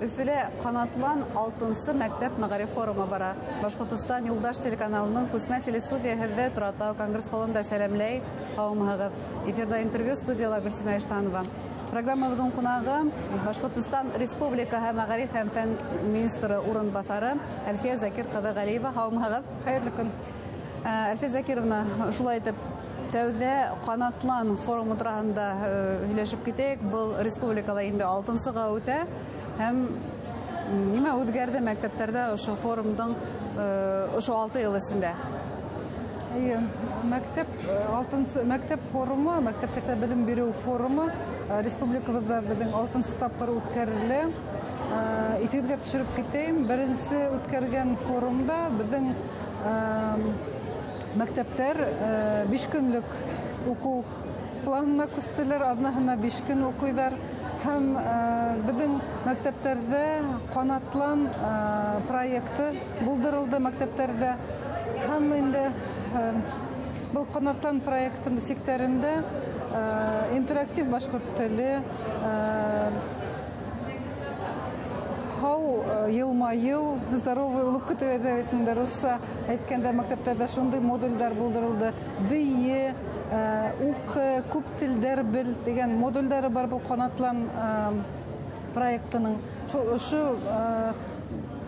Өфөлә «Ҡанатлан» алтынсы мәктәп мәғариф форумы бара. Башҡортостан Юлдаш телеканалының күсмә телестудия һеҙҙе Торатау конгресс-холында сәләмләй. Һаумыһығыҙ! Эфирҙа интервью, студияла Гөлсимә Иштанова. Программабыҙҙың ҡунағы — Башҡортостан Республикаһы мәғариф һәм фән министры урынбаҫары Әлфиә Закир ҡыҙы Ғәлиева. Һаумыһығыҙ! Хәйерле көн! Әлфиә Закировна, шулай итеп, тәүҙә «Ҡанатлан» форумы тураһында һөйләшеп китәйек. Был республикала инде алтынсыға үтә, һәм нимә үҙгәрҙе мәктәптәрҙә ошо форумдың ошо 6 йыл эсендә? Эйе, мәктәп алтынсы мәктәп форумы, мәктәпкәсә белем биреү форумы республикабыҙҙа беҙҙең алтынсы тапҡыр үткәрелә. Иҫегеҙгә төшөрөп китәйем, беренсе үткәргән форумда беҙҙең мәктәптәр 5 көнлөк уҡыу планына күстеләр, аҙнаһына 5 көн уҡыйҙар. Һәм беҙҙең мәктәптәрҙә «Ҡанатлан» проекты булдырылды мәктәптәрҙә. Һәм инде был «Ҡанатлан» проектының сиктәрендә интерактив башҡорт теле, һау йылмайыу, здоровый улыбка тип әйтә бит инде русса әйткәндә, мәктәптәрҙә шундай модулдәр булдырылды. Бейе, уҡы, күп телдәр бел тигән модулдәре бар был «Ҡанатлан» проектының. Ошо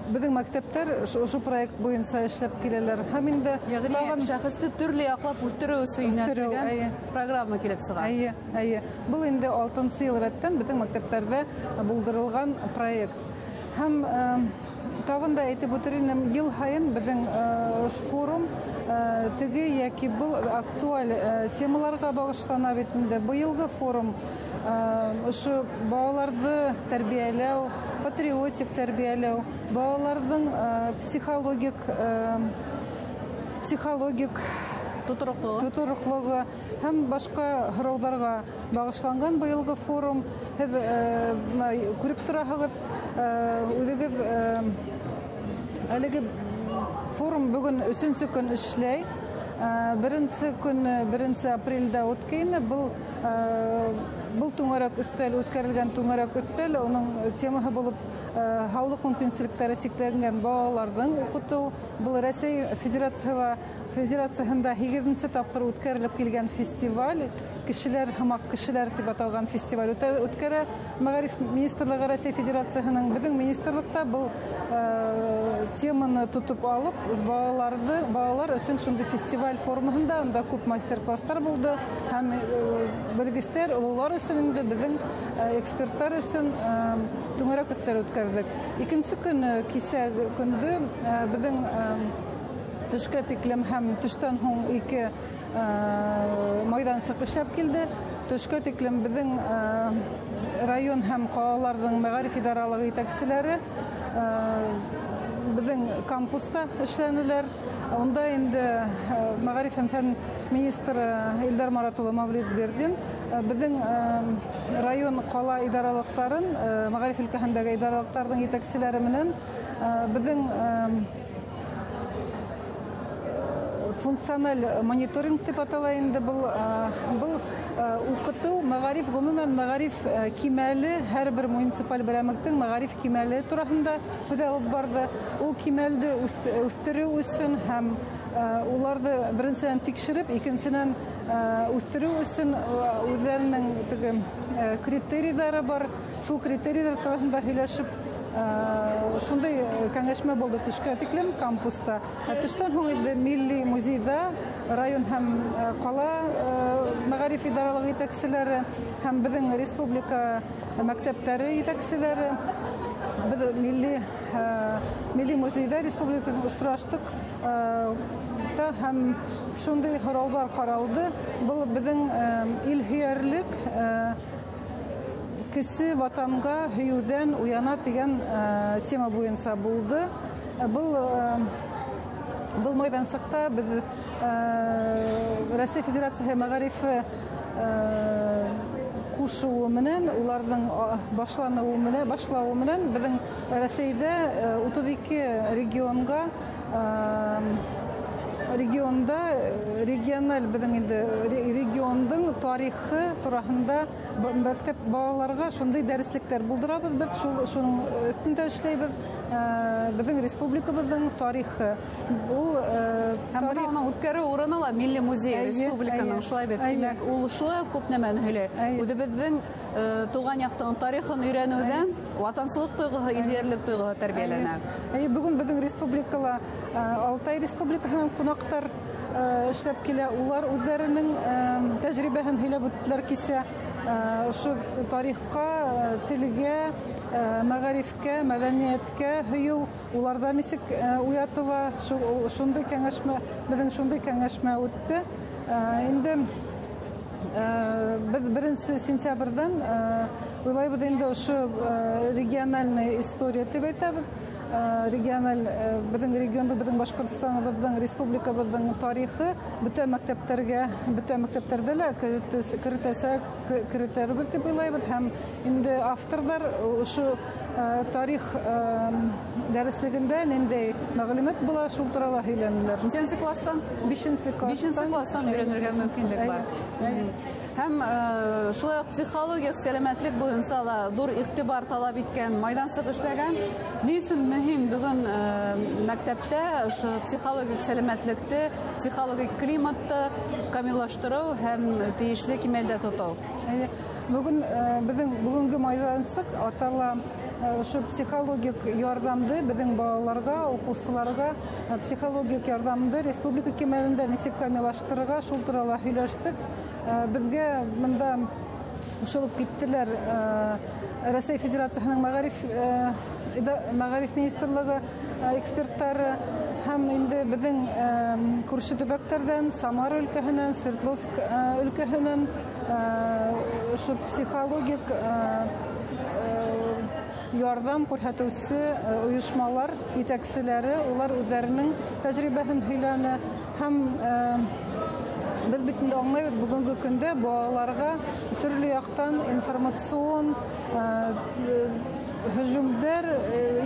беҙҙең мәктәптәр ошо проект буйынса эшләп киләләр. Һәм инде Йәғни шәхесте төрлө яҡлап үҫтереү өсөн йүнәлтелгән программа килеп сыға. Эйе. Был инде алтынсы йыл рәттән беҙҙең мәктәптәрҙә булдырылған проект. Һәм тағын да әйтеп үтер инем, йыл һайын беҙҙең ошо форум теге йәки был актуаль темаларға бағышлана бит инде. Быйылғы форум ошо балаларҙы тәрбиәләү, патриотик тәрбиәләү, балаларҙың психологик тотороҡлоғо тотороҡлоғо һәм башҡа һорауҙарға бағышланған быйылғы форум. Һеҙ бына күреп тораһығыҙ үҙегеҙ, әлеге форум бөгөн өсөнсө көн эшләй. Беренсе көн 1 апрелдә үткәйне. Был түңәрәк өҫтәл үткәрелгән, түңәрәк өҫтәл, уның темаһы булып һаулыҡ мөмкинселектәре сикләнгән балаларҙың уҡытыу. Был Рәсәй Федерацияһында һигеҙенсе тапҡыр үткәрелеп килгән фестиваль, «Кешеләр һымаҡ кешеләр» тип аталған фестиваль үткәрә Мәғариф министрлығы Рәсәй Федерацияһының. Беҙҙең министрлыҡта был теманы тотоп алып, балалар өсөн шундай фестиваль формаһында, унда күп мастер-класстар булды һәм белгестәр, ололар өсөн инде беҙҙең эксперттар өсөн түңәрәк өҫтәл үткәрҙек. Икенсе көнө, кисә көндө, беҙҙең төшкә тиклем һәм төштән һуң ике майҙансыҡ эшләп килде. Төшкә тиклем беҙҙең район һәм ҡалаларҙың мәғариф идаралығы етәкселәре беҙҙең кампуста эшләнеләр. Унда инде мәғариф һәм фән министры Илдар Марат улы Мавлитбердин беҙҙең район, ҡала идаралыҡтарын, мәғариф өлкәһендәге идаралыҡтарҙың етәкселәре менән беҙҙең функциональ мониторинг тип атала инде был уҡытыу, мәғариф, ғөмүмән, мәғариф кимәле, һәр бер муниципаль берәмлектең мәғариф кимәле тураһында һүҙ алып барҙы. Ул кимәлде үҫтереү өсөн һәм уларҙы беренсенән тикшереп, икенсенән үҫтереү өсөн үҙҙәренең теге критерийҙары бар. Шул критерийҙар тураһында һөйләшеп, шундай кәңәшмә булды төшкә тиклем кампуста. Ә төштән һуң инде милли музейҙа район һәм ҡала мәғариф идаралығы етәкселәре һәм беҙҙең республика мәктәптәре етәкселәре беҙ милли музейҙа республика осраштыҡ та һәм шундай һорауҙар ҡаралды. Был беҙҙең илһөйәрлек кесе ватанға һөйөүҙән уяна тигән тема буйынса булды. Был майҙансыҡта беҙ Рәсәй Федерацияһы мәғарифы ҡушыуы менән, уларҙың башланыуы менән, башлауы менән беҙҙең Рәсәйҙә 32 регионда Региональ беҙҙең инде региондың тарихы тураһында мәктәп балаларға шундай дәреслектәр булдырабыҙ беҙ, шуның өҫтөндә эшләйбеҙ. Беҙҙең республикабыҙҙың тарихы ул. Һәм бына уның үткәреү урыны ла Милли музей республиканың, шулай бит? Тимәк, ул шулай уҡ күп нәмәне һөйләй. Үҙебеҙҙең тыуған яҡтың тарихын өйрәнеүҙән ватансылыҡ тойғоһо, илһөйәрлек тойғоһо тәрбиәләнә. Эйе, бөгөн беҙҙең республикала Алтай республикаһынан ҡунаҡтар эшләп килә. Улар үҙҙәренең тәжрибәһен һөйләп үттеләр кисә. Ошо тарихҡа, телгә, мәғарифкә, мәҙәниәткә һөйөү уларҙа нисек уятыла, шундай кәңәшмә, беҙҙең шундай кәңәшмә үтте. Инде беҙ 1 сентябрҙән уйлайбыҙ инде, ошо региональная история тип әйтәбеҙ. Региональ беҙҙең регионда, беҙҙең Башҡортостаныбыҙҙың, республикабыҙҙың тарихы бөтә мәктәптәргә, бөтә мәктәптәрҙә лә керетәсәк, керетербеҙ тип уйлайбыҙ. Һәм инде авторҙар ошо тарих дәреслегендә ниндәй мәғлүмәт була, шул турала һөйләнеләр. Нисәнсе кластан? Бишенсе кластан. Бишенсе кластан өйрәнергә мөмкинлек бар. Һәм шулай уҡ психологик сәләмәтлек буйынса ла ҙур иғтибар талап иткән майҙансыҡ эшләгән. Ни өсөн мөһим бөгөн мәктәптә ошо психологик сәләмәтлекте, психологик климатты камиллаштырыу һәм тейешле кимәлдә тотоу? Эйе. Бөгөн беҙҙең бөгөнгө майҙансыҡ атала ошо психологик ярҙамды беҙҙең балаларға, уҡыусыларға психологик ярҙамды республика кимәлендә нисек камиллаштырырға, шул турала һөйләштек. Беҙгә бында ҡушылып киттеләр Рәсәй Федерацияһының мәғариф министрлығы эксперттары һәм инде беҙҙең күрше төбәктәрҙән, Самара өлкәһенән, Свердловск өлкәһенән ошо психологик ярҙам күрһәтеүсе ойошмалар етәкселәре, улар үҙҙәренең тәжрибәһен һөйләне. Һәм беҙ бит инде аңлайбыҙ, бөгөнгө көндә балаларға төрлө яҡтан информацион һөжүмдәр,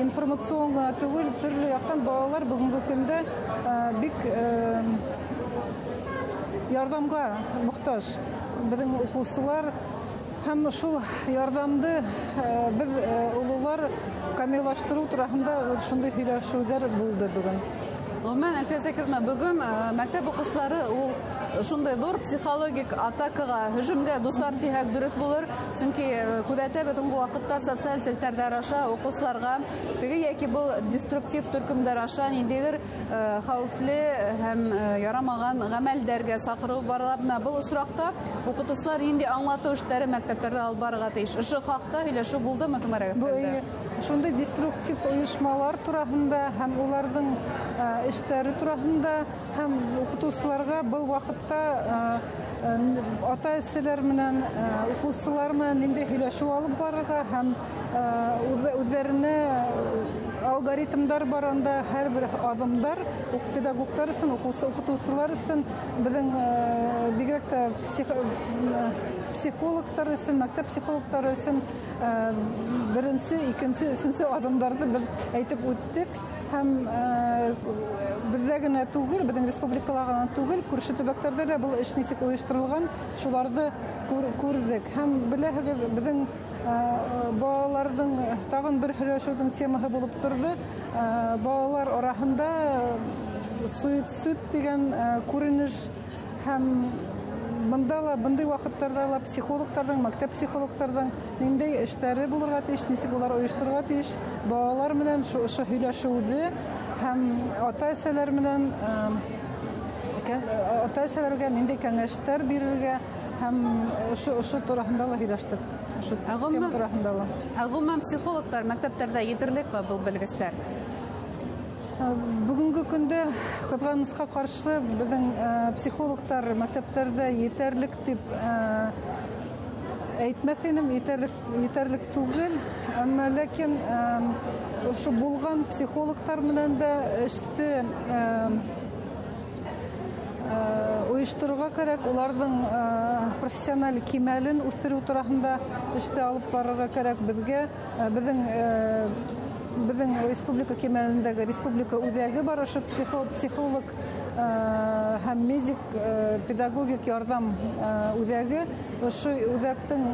информацион ғына түгел, төрлө яҡтан балалар бөгөнгө көндә бик ярҙамға мохтаж беҙҙең уҡыусылар. Һәм шул ярҙамды беҙ, ололар, камиллаштырыу тураһында шундай һөйләшеүҙәр булды бөгөн. Ғөмүмән, Әлфиә Закировна, бөгөн мәктәп уҡыусылары ул шундай ҙур психологик атакаға, һөжүмгә дусар тиһәк, дөрөҫ булыр, сөнки күҙәтәбеҙ, һуңғы ваҡытта социаль селтәрҙәр аша уҡыусыларға теге йәки был деструктив төркөмдәр аша ниндәйҙер хәүефле һәм ярамаған ғәмәлдәргә саҡырыу барыла. Бына был осраҡта уҡытыусылар ниндәй аңлатыу эштәре мәктәптәрҙә алып барырға тейеш? Ошо хаҡта һөйләшеү булдымы түңәрәк өҫтәлдә? Шундай деструктив ойошмалар тураһында һәм уларҙың эштәре тураһында, һәм уҡытыусыларға был ваҡытта ата-әсәләр менән, уҡыусылар менән ниндәй һөйләшеү алып барырға һәм үҙҙәренә алгоритмдар бар анда, һәр бер аҙымдар педагогтар өсөн, уҡытыусылар өсөн, беҙҙең бигерәк тә психологтар өсөн, мәктәп психологтары өсөн беренсе, икенсе, өсөнсө аҙымдарҙы беҙ әйтеп үттек. Һәм беҙҙә генә түгел, беҙҙең республикала ғына түгел, күрше төбәктәрҙә лә был эш нисек ойошторолған, шуларҙы күрҙек. Һәм беләһегеҙ, беҙҙең балаларҙың тағын бер һөйләшеүҙең темаһы булып торҙо балалар араһында суицид тигән күренеш. Һәм бында ла, бындай ваҡыттарҙа ла психологтарҙың, мәктәп психологтарҙың ниндәй эштәре булырға тейеш, нисек улар ойошторорға тейеш балалар менән ошо һөйләшеүҙе һәм ата-әсәләр менән, ата-әсәләргә ниндәй кәңәштәр бирергә, һәм ошо тураһында ла һөйләштек, ошо тема тураһында ла. Ә ғөмүмән, психологтар мәктәптәрҙә етерлекме, был белгестәр? Бөгөнгө көндә, ҡыҙғанысҡа ҡаршы, беҙҙең психологтар мәктәптәрҙә етерлек тип әйтмәҫ инем, етерлек түгел, әммә ләкин ошо булған психологтар менән дә эште ойошторорға кәрәк, уларҙың профессиональ кимәлен үҫтереү тураһында эште алып барырға кәрәк беҙгә. Беҙҙең республика кимәлендәге республика үҙәге бар, ошо психолог һәм Һәм медик педагогик ярҙам үҙәге. Ошо үҙәктең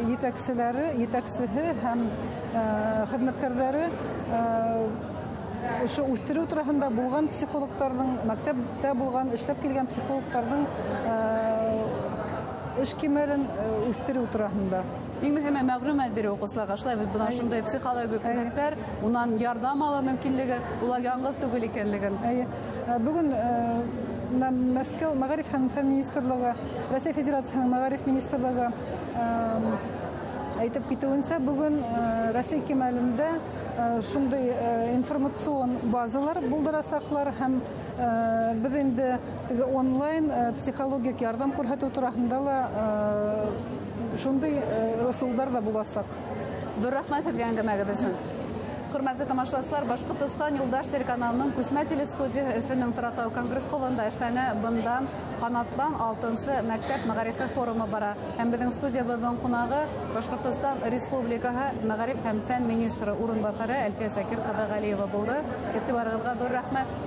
етәкселәре, етәксеһе һәм хеҙмәткәрҙәре ошо үҫтереү тураһында булған психологтарҙың, мәктәптә булған, эшләп килгән психологтарҙың эш кимәлен үҫтереү тураһында. Иң мөһиме — мәғлүмәт биреү уҡыусыларға, шулай бит? Бына ошондай психологик үҙәктәр, унан ярҙам алыу мөмкинлеге, улар яңғыҙ түгел икәнлеген. Эйе. Бөгөн бына Мәскәү мәғариф һәм фән министрлығы, Рәсәй Федерацияһының мәғариф министрлығы әйтеп китеүенсә, бөгөн Рәсәй кимәлендә шундай информацион базалар булдырасаҡлар, һәм беҙ инде теге онлайн психологик ярҙам күрһәтеү тураһында ла шундай ысулдар ҙа буласаҡ. Ҙур рәхмәт һеҙгә әңгәмәгеҙ өсөн. Хөрмәтле тамашасылар, Башҡортостан Юлдаш телеканалының күсмә телестудияһы Өфөнөң Торатау конгресс-холында эшләне. Бында «Ҡанатлан» алтынсы мәктәп мәғарифы форумы бара. Һәм беҙҙең студиябыҙҙың ҡунағы Башҡортостан Республикаһы мәғариф һәм фән министры урынбаҫары Әлфиә Закир ҡыҙы Ғәлиева булды. Иғтибарығыҙға ҙур рәхмәт.